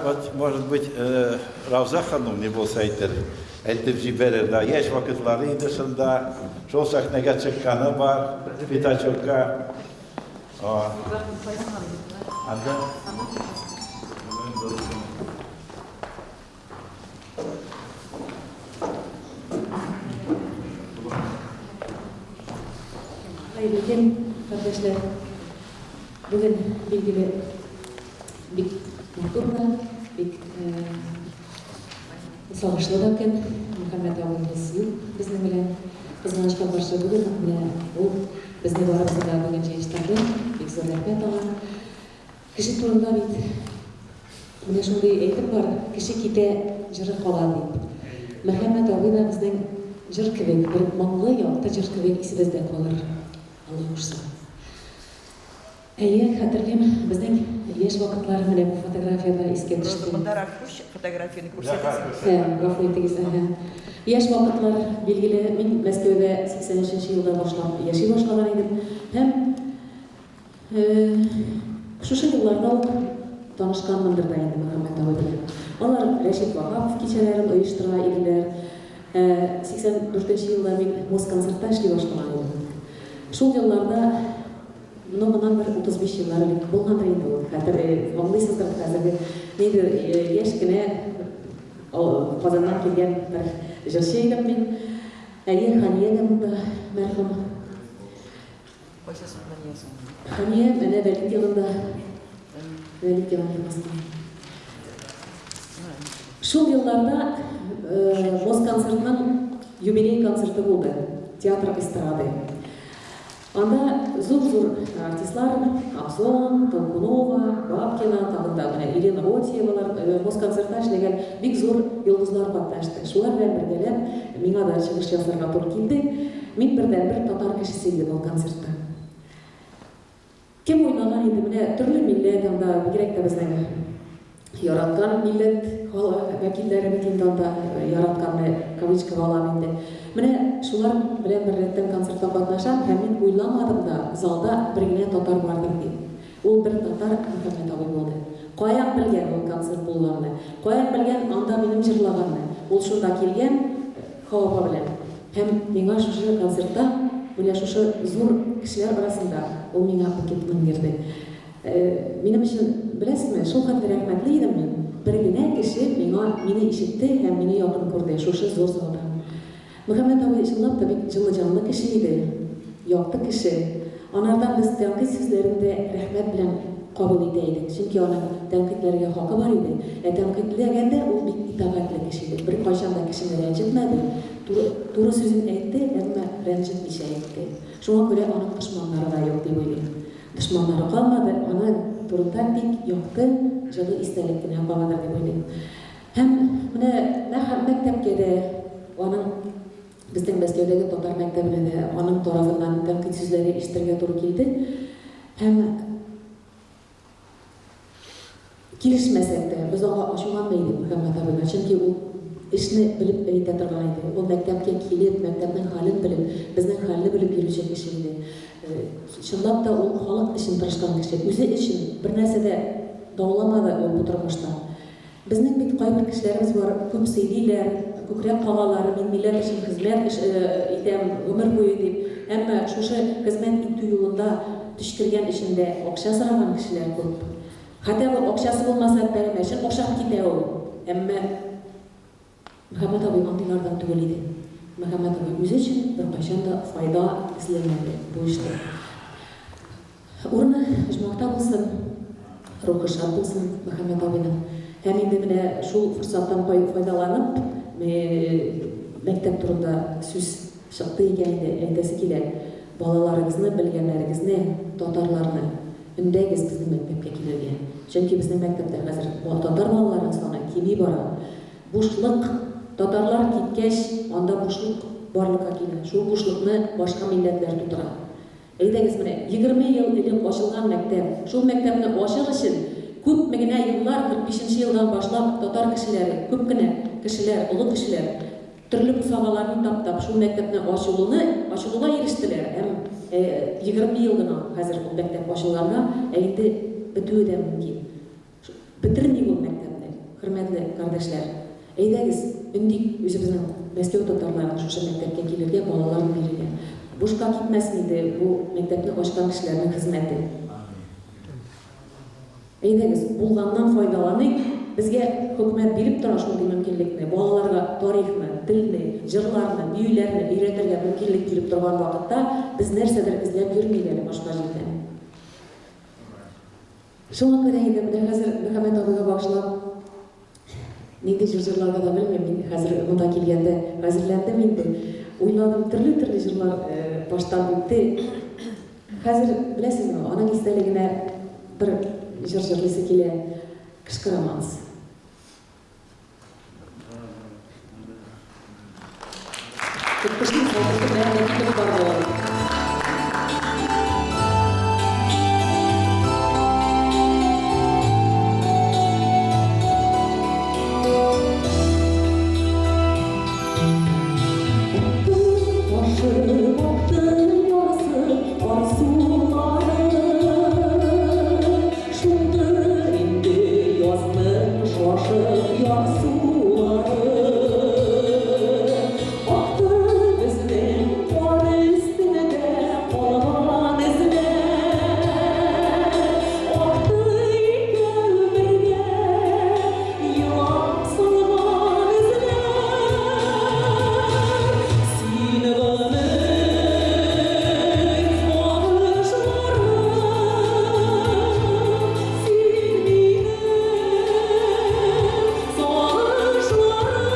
вот, может быть, Рауза ханым ни булса әйтер, әйтеп җибәрер да. Яшь вакытлары иде шунда. Шул сәхнәгә чыкканы бар, пятачокка. Анда. Хәерле көн, кардәшләр! Бүген, билгеле, бик матур да, бик сагышлы да көн. Мөхәммәт абыебыз юк безнең белән. Кызганычка каршы, бүген менә ул безне барыбызны да бүген җыештырды. Бик зур рәхмәт аңа. Кеше турында бит менә шундый әйтем бар, кеше китә, җыры кала дип. Мөхәммәт абый да безнең җыр кебек, бер моңлы, якты җыр кебек исебездә калыр, Алла кушса. Әйе, хәтерлим, безнең яшь вакытлар менә бу фотографиядә искә Роза, төште. мондарак күч, фотографияне күрсәтәсең. Ә, гафу итегез, әһә. Яшь вакытлар, билгеле, мин Мәскәүдә 83 нче елда башлап яши башлаган идем һәм Шушы елларда ук танышканмындыр да инде Мөхәммәт абый белән. Алар Рәшит Ваһапов кичәләрен оештыра иделәр. Ә 84 нче елда мин Москонцертта эшли башлаган идем. Шул елларда, ну, моннан бер 35 еллар элек булгандыр инде ул, хәтер, аңлыйсыздыр, хәзерге ниндидер яшь кенә Казаннан килгән бер җырчы идем мин. Әйе, Хәния дә монда, мәрхүм. Кайсысын Хәния соң? Хәния менә Вәлит янында. Вәлит янында баскан. Шул елларда Москонцертның юбилей концерты булды, театр эстрады. Анда зур-зур артистлар, Абзон, Толкунова, Бабкина, тагын да менә Елена Отиевалар, Москонцертта эшләгән бик зур йолдызлар катнашты. Шулар белән бергәләп миңа да чыгыш ясарга туры килде. Мин бердәнбер татар кешесе идем ул концертта. Кем уйнаган инде, менә төрле милләт анда, бигрәк тә безнең яраткан милләт вәкилләре бит инде анда, яратканны кавычкага алам инде. Менә шулар белән беррәттән концертта катнашам һәм мин уйламадым да, залда бер генә татар бардыр дип. Ул бер татар Мөхәммәт абый булды. Каян белгән ул концерт булганны? Каян белгән анда минем җырлаганны? Ул шунда килгән Хава апа белән. Һәм миңа шушы концертта, менә шушы зур кешеләр арасында ул миңа букетын бирде. Минем өчен, беләсезме, шулхәтле рәхмәтле идем мин, бер генә кеше миңа, мине ишетте һәм мине якын күрде шушы зур залда. Мөхәммәт абый чынлап та бик җылы җанлы кеше иде, якты кеше. Анардан без тәнкыйть сүзләрен дә рәхмәт белән кабул итә идек, чөнки аның тәнкыйтьләргә хакы бар иде. Ә тәнкыйтьләгәндә ул бик итагатьле кеше иде, беркайчан да кешене рәнҗетмәде, туры, туры сүзен әйтте, әмма рәнҗетмичә әйтте. Шуңа күрә аның дошманнары да юк дип уйлыйм. Дошманнары калмады, аның турында тик якты, җылы истәлек кенә каладыр дип уйлыйм. Һәм менә мәктәпкә дә аның, безнең Мәскәүдәге татар мәктәбенә дә аның тарафыннан тәнкыйть сүзләре ишетергә туры килде. Һәм килешмәсәк тә, без аңа ачуланмый идек Мөхәммәт абыйга, чөнки ул эшне белеп әйтә торган иде. Ул мәктәпкә килеп, мәктәпнең хәлен белеп, безнең хәлне белеп йөрүче кеше иде. Чынлап та ул халык өчен тырышкан кеше, үзе өчен бернәрсә дә дауламады ул бу тормышта. Безнең бит кайбер кешеләребез бар, күп сөйлиләр, күкрәк кагалар, мин милләт өчен хезмәт эш итәм гомер буе дип. Әмма шушы хезмәт итү юлында төчкергән өчен дә акча сораган кешеләр күп. Хотя бы акчасы булмаса, пәрәмәчен ашап китә ул. Әмма Мөхәммәт абый андыйлардан түгел иде. Мөхәммәт абый үзе өчен беркайчан да файда эзләмәде бу эштә. Урыны оҗмахта булсын, рухы шат булсын Мөхәммәт абыйның. Һәм инде менә шул форсаттан файдаланып, мәктәп турында сүз чыкты икән инде, әйтәсе килә, балаларыгызны, белгәннәрегезне, татарларны өндәгез безнең мәктәпкә килергә. Чөнки безнең мәктәптә хәзер татар балаларының саны кими бара. Бушлык, татарлар киткәч, анда бушлык барлыкка килә. Шул бушлыкны башка милләтләр тутыра. Әйдәгез менә, 20 ел элек ачылган мәктәп, шул мәктәпне ачыр өчен күпме генә еллар, 45 нче елдан башлап татар кешеләре, күп кенә кешеләр, олы кешеләр төрле бусагаларны таптап, шул мәктәпне ачылуны, ачылуга ирештеләр һәм 20 ел гына хәзер ул мәктәп ачылганга, ә инде бетүе дә мөмкин. Бетерми ул мәктәпне. кардәшләр. Әйдәгез, өндик үзебезнең Мәскәү татарларын шушы мәктәпкә килергә, балаларын бирергә. Бушка китмәсен иде бу мәктәпне ачкан кешеләрнең хезмәте. Әйдәгез, булганнан файдаланыйк, безгә хөкүмәт биреп тора шундый мөмкинлекне, балаларга тарихны, телне, җырларны, биюләрне өйрәтергә мөмкинлек биреп торган вакытта, без нәрсәдер эзләп йөрмик әле башка җирдән. Шуңа күрә инде менә хәзер Мөхәммәт абыйга багышлап нинди җыр җырларга да белмим. Мин хәзер монда килгәндә хәзерләндем инде. Уйладым, төрле-төрле җырлар баштан үтте. Хәзер, беләсезме, аның истәлегенә бер җыр җырлыйсы килә, Кышкы романс. Кышның салкын көннәрендә китеп барды ул. Елап салган эзләр, син гомер агышлары, син минем сагышларым.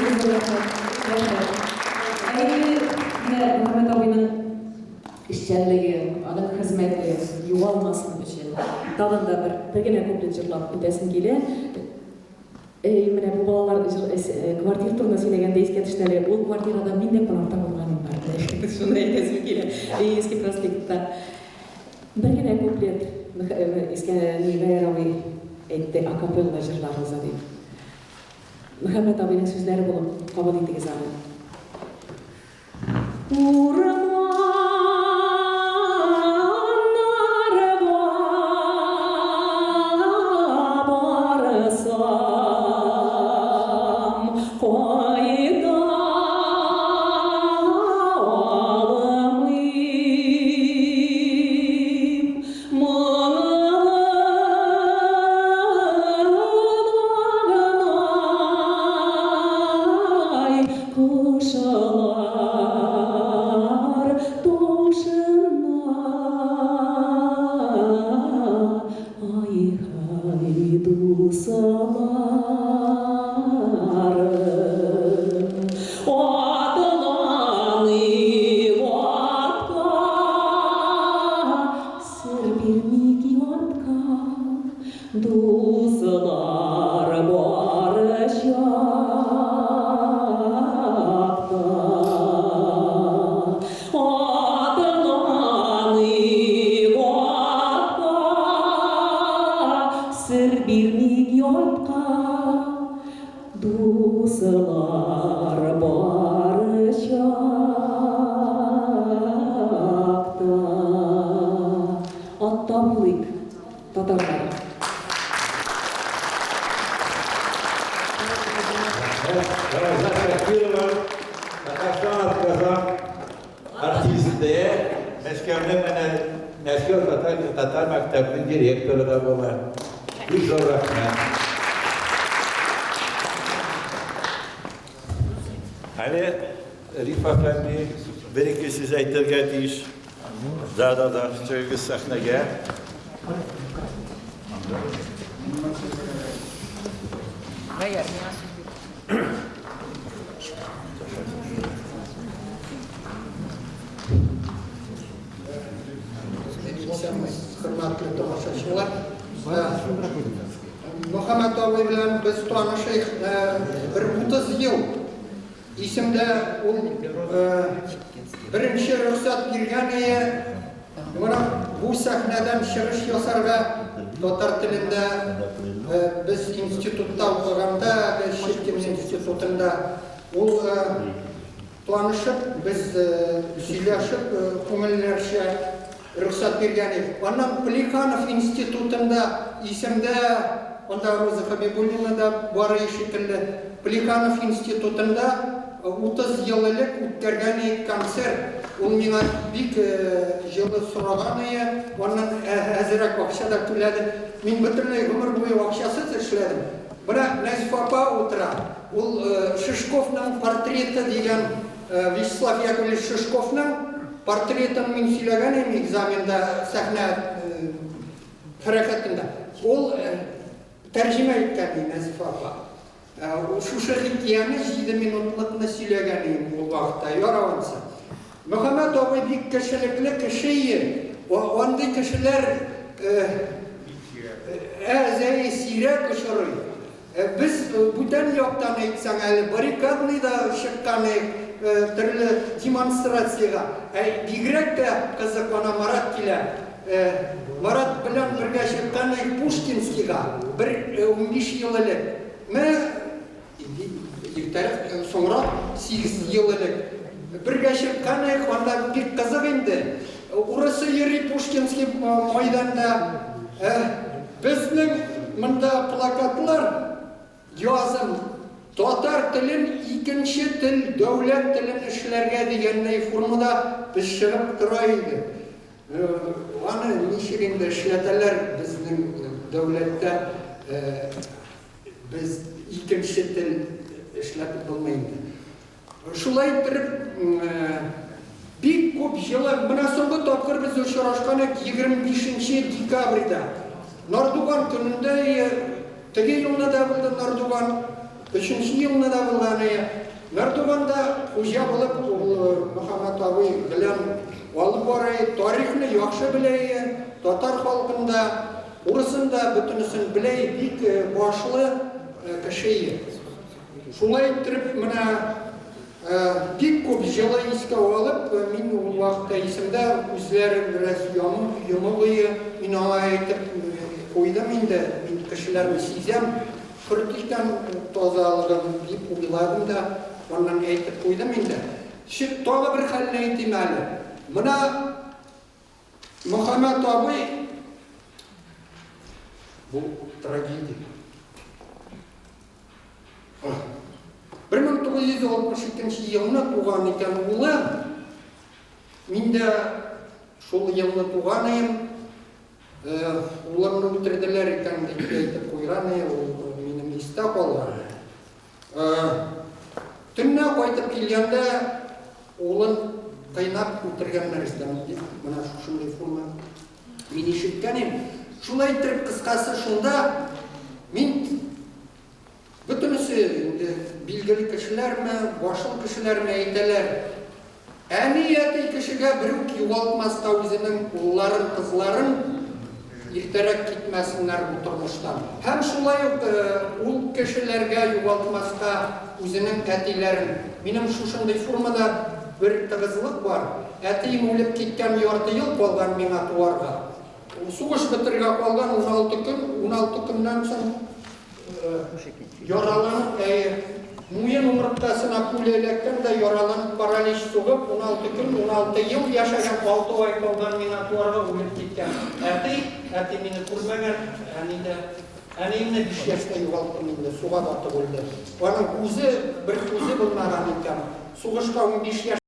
Бик зур рәхмәт. Рәхмәт. Ә инде менә Мөхәммәт абыйның эшчәнлеге, аның хезмәте югалмасын өчен тагын да бер, бер генә куплет җырлап үтәсем килә. Әй, менә бу балалар квартира турында сөйләгәндә искә төште әле. Ул квартирада мин дә кунакта булганым бар. Шуны әйтәсем килә. Ленинский проспектта. Бер генә куплет искә Нигаяр абый әйтте, акапелла җырлагыз, дип. Мөхәммәт абыйның сүзләре булып кабул итегез аны. Урманнарга барсам, кайта алмыйм. Моңлы дагынай Кушылар тушына, Ай-һай, дусларым, Атланыйк атка, Сер бирмик ятка, Дуслар бар чакта. Атланыйк атка, Сер бирмик ятка, Дуслар бар чакта. Атта булыйк, татарлар. Рауза Шакирова, Татарстан атказан артисты, Мәскәүнең менә Мәскәү татар, татар мәктәбенең директоры да була. Бик зур рәхмәт. Әле Риф әфәнде бер-ике сүз әйтергә тиеш. Да, да, да, чыгыгыз сәхнәгә. Гаяр, миңа сүз бир. Хөрмәтле тамашачылар, Мөхәммәт абый белән без танышыйк бер 30 ел. Исемдә, ул беренче рөхсәт биргән ие менә бу сәхнәдән чыгыш ясарга татар телендә, без институтта укыганда, Щепкин институтында ул танышып, без сөйләшеп, күңелләрчә рөхсәт биргән идек. Аннан Плеханов институтында, исемдә, анда Роза Хәбибуллина да бар шикелле. Плеханов институтында 30 ел элек үткәргән идек концерт. Ул миңа бик җылы сораган иде, аннан әзрәк акча да түләде. Мин бөтенләй гомер буе акчасыз эшләдем. Менә Нәзифә апа утыра. Ул Шишковның портреты дигән, Вячеслав Яковлевич Шишковның портретын мин сөйләгән идем экзаменда сәхнә хәрәкәтендә. Ул тәрҗемә иткән иде Нәзифә апа. Шушы хикәяне 7 минутлыкны сөйләгән идем ул вакытта, яравынса. Мөхәммәт абый бик кешелекле кеше иде. Андый кешеләр әз, сирәк очрый. Без бүтән яктан әйтсәң әле, баррикадныйда чыккан идек төрле демонстрациягә. Ә бигрәк тә кызык, ана Марат килә. Марат белән бергә чыккан идек Пушкинскийга бер 15 ел элек. Менә иртәрәк, соңрак 8 ел элек. Бергә чыккан идек, анда бик кызык инде. Урысы йөри Пушкинский майданда. Безнең монда плакатлар язын татар телен икенче тел, дәүләт телен эшләргә дигәндәй формада без чыгып тора иде. Аны ничек инде эшләтәләр безнең дәүләттә, без икенче тел эшләтеп булмый инде. Шулай иттереп, бик күп җылы, менә соңгы тапкыр без очрашкан идек 25 декабрьдә. Нардуган көнендә, теге елны да булды Нардуган, өченче елны да булган. Хуҗа булып ул Мөхәммәт абый белән алып бара, тарихны яхшы белә, татар халкын да, урысын да, бөтенесен белә, бик башлы кеше. Шулай иттереп, менә бик күп җылы искә алып, мин ул вакытта исемдә, күзләрем бераз йомык ие, мин аңа әйтеп куйдым инде, мин кешеләрне сизәм, хөрт икән тазалыгым дип уйладым да, аннан әйтеп куйдым инде. Тагы бер хәлне әйтим әле. Менә Мөхәммәт абый, бу трагедия. 1962 елны туган икән улы, мин дә шул елны туган идем, улымны үтерделәр икән дип әйтеп куйган иде, ул минем истә калган. Төнлә кайтып килгәндә улын кыйнап үтергәннәр икән дип, менә шушындый форма мин ишеткән идем. Шулай иттереп, кыскасы шунда, мин бөтенесе инде билгеле кешеләрме, башлы кешеләрме әйтәләр, әни, әти кешегә берүк югалтмаска үзенең улларын, кызларын, иртәрәк китмәсеннәр бу тормыштан. Һәм шулай ук ул кешеләргә югалтмаска үзенең әтиләрен. Минем шушындый формада бер тыгызлык бар. Әтием үлеп киткән, ярты ел калган миңа туарга. Сугыш бетергә калган 16 көн, 16 көннән соң яраланып, әйе, муен умырткасына пуля эләккән дә яраланып, паралич сугып, 16 көн, 16 ел яшәгән, 6 ай калган миңа туарга, үлеп киткән. Әти, әти мине күрмәгән, әни дә. Әниемне 5 яшьтә югалттым инде, суга батып үлде. Аның күзе, бер күзе булмаган икән. Сугышка 15 яшь.